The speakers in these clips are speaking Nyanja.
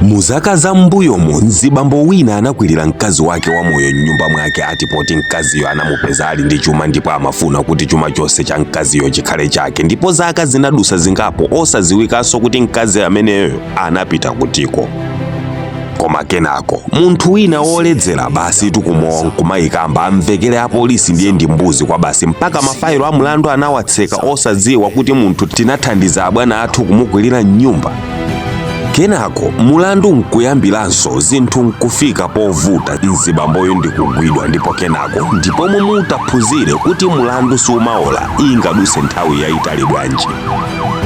Mu zaka za m'mbuyomo, mzibambo wina anakwirira mkazi wake wamoyo m'nyumba mwake ati poti mkaziyo anamupeza ali ndi chuma ndipo amafuna kuti chuma chonse cha mkaziyo chikhale chake. Ndipo zaka zinadusa zingapo osadziwikanso kuti mkazi ameneyo anapita kutiko. Koma kenako munthu wina woledzera basi tukumowa nkumayikamba amvekere apolisi ndiye ndi mbuzi kwa basi, mpaka mafailo a mlandu anawatseka osadziwa kuti munthu tinathandiza abwana athu kumukwirira m'nyumba. Kenako mulandu nkuyambiranso, zinthu nkufika povuta, mzibamboyo ndikugwidwa. Ndipo kenako ndipomwe mutaphunzire kuti mulandu sumaola ingaduse nthawi yayitali bwanji.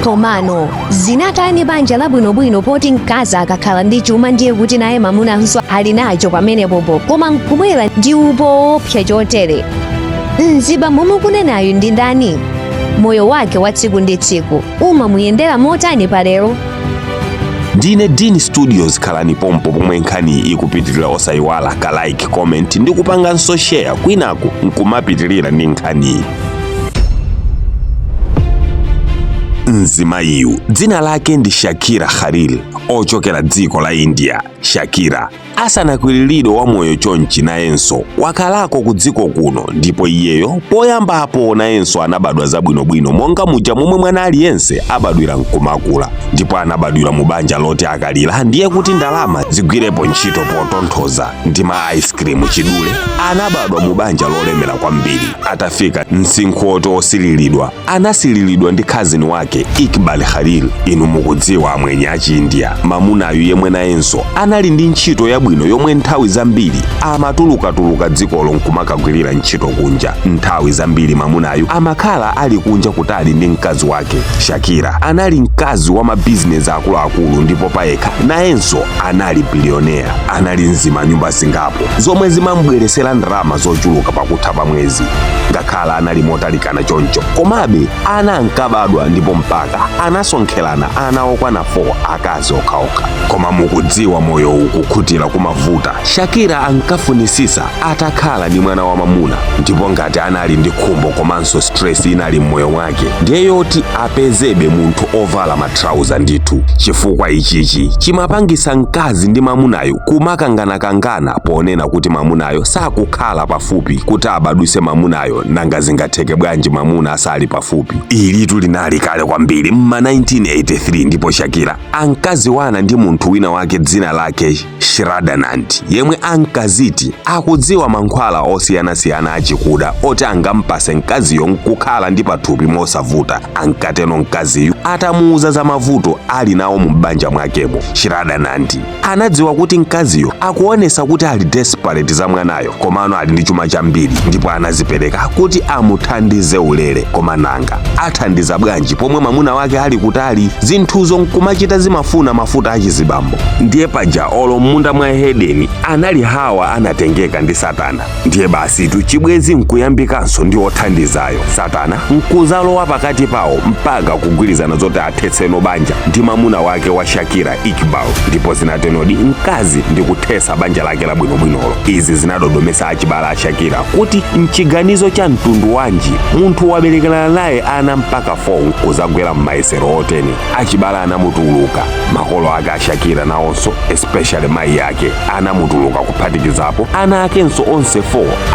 Komano zinatani banja labwinobwino poti mkazi akakhala ndi chuma ndiye kuti naye mamunanso ali nacho pamenepopo, koma nkubwera ndi upo woopsa chotere? Mzibambo mukunenayu ndi ndani? Moyo wake wa tsiku ndi tsiku umamuyendera motani palero? Ndine Dean Studios, khalani pompo pomwe nkhani ikupitirira. Osayiwala ka like, comment ndi kupanganso share, kwinaku nkumapitirira ndi nkhaniyi. Mzimayiyu dzina lake ndi Shakira Khalil, ochokera dziko la India. Shakira asanakwiriridwe wamoyo chonchi nayenso wakhalako ku dziko kuno, ndipo iyeyo poyambapo nayenso anabadwa zabwinobwino monga muja momwe mwana aliyense abadwira nkumakula. Ndipo anabadwira mu banja loti akalira ndiye kuti ndalama zigwirepo ntchito potonthoza ndi ma ice cream chidule. Anabadwa mu banja lolemera kwambiri. Atafika msinkhu woti osiliridwa, anasiliridwa ndi cousin wake Iqbal Khalil. Inu mukudziwa amwenye achi India. Mamunayu yemwe nayenso anali ndi ntchito yabwino yomwe nthawi zambiri amatulukatuluka dzikolo nkumakagwirira ntchito kunja. Nthawi zambiri mamunayu amakhala ali kunja kutali ndi mkazi wake. Shakira anali mkazi wa mabizinesi akuluakulu ndipo payekha nayenso anali bilioneya. Anali nzimanyumba zingapo zomwe zimamubweresera ndalama zochuluka pakutha pa mwezi. Ngakhala anali motalikana choncho, komabe ana ankabadwa ndipo mpaka anasonkherana ana okwana 4 akazi okhaokha. Koma mukudziwa moyo ukukhutira kumavuta. Shakira ankafunisisa atakhala ndi mwana wa mamuna, ndipo ngati anali ndi khumbo komanso stress inali m'moyo mwake ndiye yoti apezebe munthu ovala matrauza ndithu, chifukwa ichichi chimapangisa mkazi ndi mamunayo kumakanganakangana ponena kuti mamunayo sakukhala pafupi kuti abadwise mamunayo. Nanga zingatheke bwanji mamuna asali pafupi? Ilitu linali kale kwambiri mma 1983, ndipo Shakira ankaziwana ndi munthu wina wake dzina lake Shraddhanand, yemwe ankaziti akudziwa mankhwala osiyanasiyana achikuda oti angampase mkaziyo nkukhala ndi pathupi mosavuta. Ankateno mkaziyu atamuuza za mavuto ali nawo mu banja mwakemo. Shraddhanand anadziwa kuti mkaziyo akuonesa kuti ali desperate za mwanayo, komano ali ndi chuma chambiri, ndipo anazipereka kuti amuthandize ulere. Koma nanga athandiza bwanji pomwe mwamuna wake ali kutali? Zinthuzo nkumachita zimafuna mafuta achizibambo. Ndiye paja olo m'munda mwa Edeni anali Hawa anatengeka ndi Satana, ndiye basitu chibwezi nkuyambikanso ndi othandizayo Satana nkuzalowa pakati pawo mpaka kugwirizana zoti athetseno banja ndi mamuna wake wa Shakira, Iqbal. Ndipo zinatenodi, mkazi ndi kuthesa banja lake labwinobwinolo. Izi zinadodomesa achibale a Shakira kuti mchiganizo cha mtundu wanji munthu waberekerana naye ana mpaka 4 nkuzagwera m'mayesero otene. Achibale anamutuluka, makolo ake a Shakira nawonso, especially mayi ake, anamutuluka, kuphatikizapo ana akenso onse 4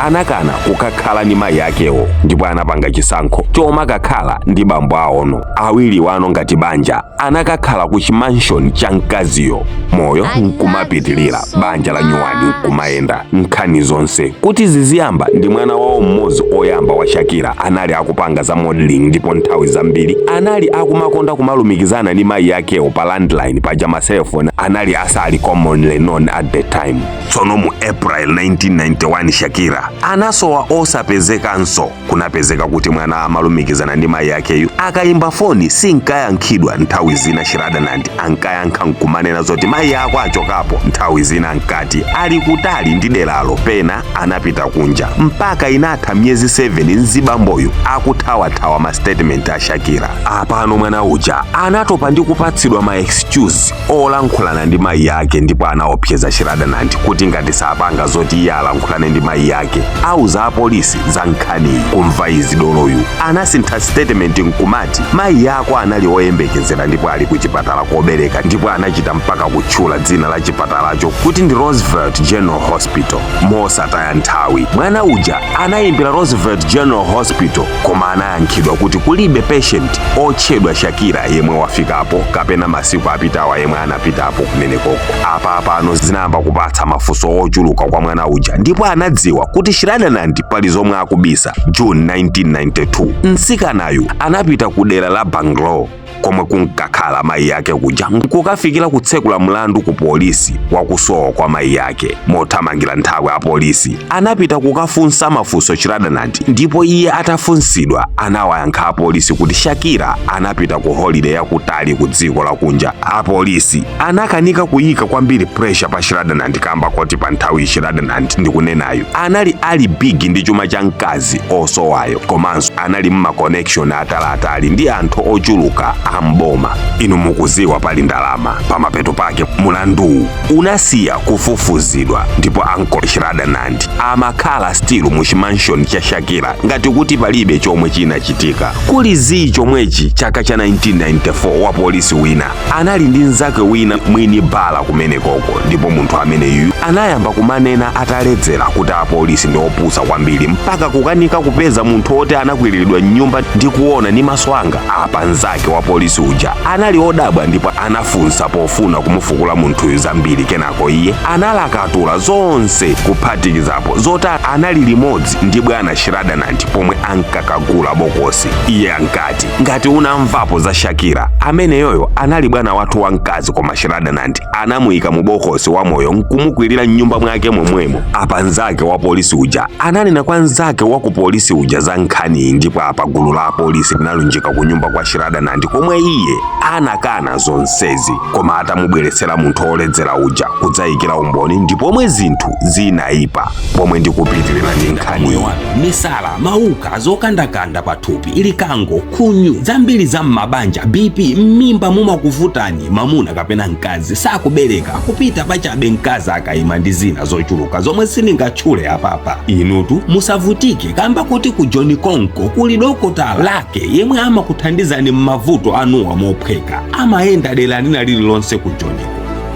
anakana kukakhala ndi mayi akewo ndipo anapanga chisankho chomakakhala ndi bambo awono. Awiri wano ngati banja anakakhala ku chimanshoni cha mkaziyo, moyo nkumapitilira, banja la nyuwani nkumayenda. Nkhani zonse kuti ziziyamba ndi mwana wawo mmodzi oyamba wa Shakira anali akupanga za modeling, ndipo nthawi zambiri anali akumakonda kumalumikizana ndi mayi akewo pa landline. Paja ma cellphone anali asali commonly known at the time. Tsono mu April 1991 Shakira anasowa osapezekanso. Kunapezeka kuti mwana amalumikizana ndi mayi akeyu akayimba foni sinkayankhidwa. Nthawi zina Shraddhanand ankayankha nkumanena zoti mayi ako achokapo, nthawi zina ankati ali kutali ndi deralo, pena anapita kunja. Mpaka inatha miyezi 7 mzibamboyu akuthawathawa ma statement a Shakira. Apano mwana uja anatopa ndi kupatsidwa ma excuse olankhulana ndi mayi ake, ndipo anaopseza Shraddhanand kuti ngati sapanga zoti iye alankhulane ndi mayi ake, auza apolisi za nkhaniyi. Kumva izi doloyu anasintha statement. Nkumati mayi ako anali oyembekezera ndipo ali ku chipatala kobereka, ndipo anachita mpaka kutchula dzina la chipatalacho kuti ndi Roosevelt General Hospital. Mosataya nthawi, mwana uja anayimbira Roosevelt General Hospital, koma anayankhidwa kuti kulibe patient otchedwa Shakira yemwe wafikapo kapena masiku apitawa yemwe anapitapo kumenekoko. Apa pano zinayamba kupatsa mafunso ochuluka kwa mwana uja, ndipo anadziwa kuti Shraddhanand pali zomwe akubisa. June 1992, mtsikanayu anapita ku dera la Bangalore komwe kunkakhala mayi ake kuja, nkukafikira kutsekula mlandu ku polisi wakusowa kwa mayi ake. Mothamangira nthawi, apolisi anapita kukafunsa mafunso Shraddhanand, ndipo iye atafunsidwa anawayankha apolisi kuti Shakira anapita ku holiday yakutali ku dziko lakunja. Apolisi anakanika kuyika kwambiri pressure pa Shraddhanand kamba koti pa nthawi Shraddhanand ndikunenayo anali ali big ndi chuma cha mkazi osowayo, komanso anali mma connection ataliatali ndi anthu ochuluka amboma. Inu mukuziwa, pali ndalama. Pamapeto pake mulanduwu unasiya kufufuzidwa, ndipo uncle Shraddhanand amakhala still mu chi mansion cha Shakira ngati kuti palibe chomwe chinachitika. Kuli zii chomwechi, chaka cha 1994, wa polisi wina anali ndi mnzake wina mwini bala kumenekoko, ndipo munthu ameneyu anayamba kumanena ataledzera kuti apolisi ndi opusa kwambiri mpaka kukanika kupeza munthu oti anakwiriridwa mnyumba ndi kuona ndi maso anga. Apa mnzake wa polisi uja anali odabwa ndipo anafunsa pofuna kumufukula munthuyu zambiri. Kenako iye analakatula zonse, kuphatikizapo zoti anali limodzi ndi bwana Shraddhanand pomwe ankakagula bokosi. Iye ankati, "Ngati unamvapo za Shakira, ameneyoyo anali bwana wathu wamkazi, koma Shraddhanand anamuyika mu bokosi wa moyo nkumukwirira mnyumba mwake momwemo." Apa mnzake wa polisi uja ananena kwa mnzake wa ku polisi uja za nkhaniyi, ndipo apa gulu la apolisi linalunjika ku nyumba kwa Shraddhanand komwe iye anakana zonsezi. Koma atamubweretsera munthu oledzera uja kudzayikira umboni, ndipomwe zinthu zinayipa. Pomwe ndikupitirira ndi nkhaniyi. Misala, mauka, zokandakanda pathupi, likango, khunyu, zambiri za m'mabanja, BP, m'mimba mumakuvutani, mamuna kapena mkazi sakubereka, kupita pachabe mkazi akayima, ndi zina zochuluka zomwe sindingatchule apapa. Inutu musavutike kamba kuti ku John Konko kuli dokotala lake yemwe amakuthandizani m'mavuto anuwa mophweka. Amayenda dera lina lililonse ku Johniko.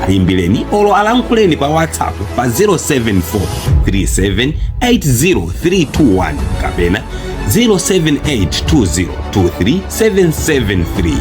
Ayimbireni olo alankhuleni pa WhatsApp pa 074 37 80321 kapena 0782023 773.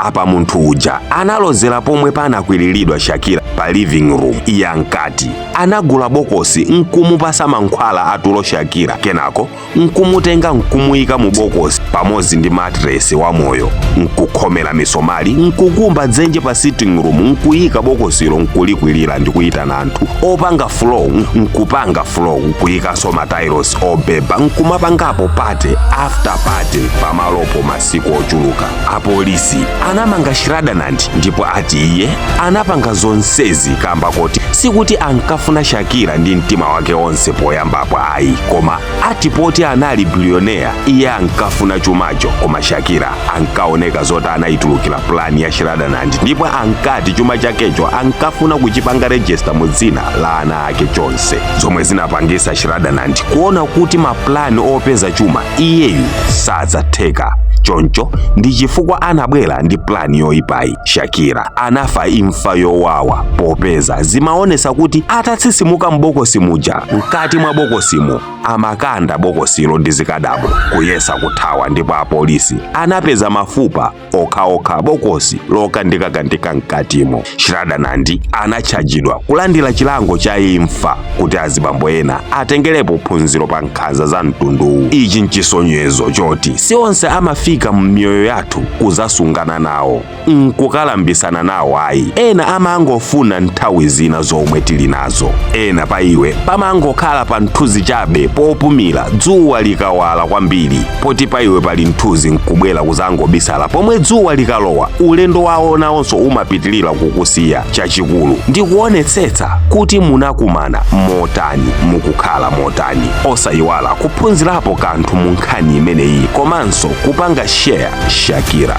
Apa munthu uja analozera pomwe panakwiriridwa Shakira pa living room. Iye ankati anagula bokosi nkumupasa mankhwala atulo Shakira, kenako nkumutenga nkumuyika mu bokosi pamodzi ndi matresi wa moyo, nkukhomera misomali, nkukumba dzenje pa sitting room, nkuyika bokosilo, nkulikwirira ndi kuyitana anthu opanga floor, nkupanga floor, nkuyikanso ma tiles obeba, nkumapangapo party after party pamalopo masiku ochuluka. Apolisi anamanga Shraddhanand, ndipo ati iye anapanga zonsezi kamba koti sikuti ankafuna Shakira ndi mtima wake onse poyambapo ayi, koma ati poti anali billionaire, iye ankafuna chumacho. Koma Shakira ankaoneka zoti anayitulukira plani ya Shraddhanand, ndipo ankati chuma chakecho ankafuna kuchipanga register mu dzina la ana ake chonse, zomwe zinapangisa Shraddhanand kuona kuti maplani opeza chuma iyeyu sadzatheka. Choncho ndi chifukwa anabwera ndi plani yoyipayi. Shakira anafa imfa yowawa, popeza zimaonesa kuti atatsisimuka m'bokosi muja, mkati mwa bokosimo amakanda bokosilo ndi zikadabo kuyesa kuthawa, ndipo apolisi anapeza mafupa okhaokha, bokosi lokandikakandika mkatimo. Shraddhanand anatchajidwa kulandira chilango cha imfa kuti azibambo ena atengerepo phunziro pa nkhanza za mtunduwu. Ichi nchisonyezo choti si onse amafika m'miyoyo yathu kuzasungana nawo nkukalambisana nawo ayi. Ena amangofuna nthawi zina zomwe tili nazo. Ena pa iwe pamangokhala pa mthunzi chabe popumira dzuwa likawala kwambiri, poti pa iwe pali mthunzi nkubwera kuzangobisala. Pomwe dzuwa likalowa, ulendo wawo nawonso umapitilira kukusiya. Chachikulu ndikuonetsetsa kuti munakumana motani, mukukhala motani. Osayiwala kuphunzirapo kanthu mu nkhani imeneyi komanso kupanga share. Shakira.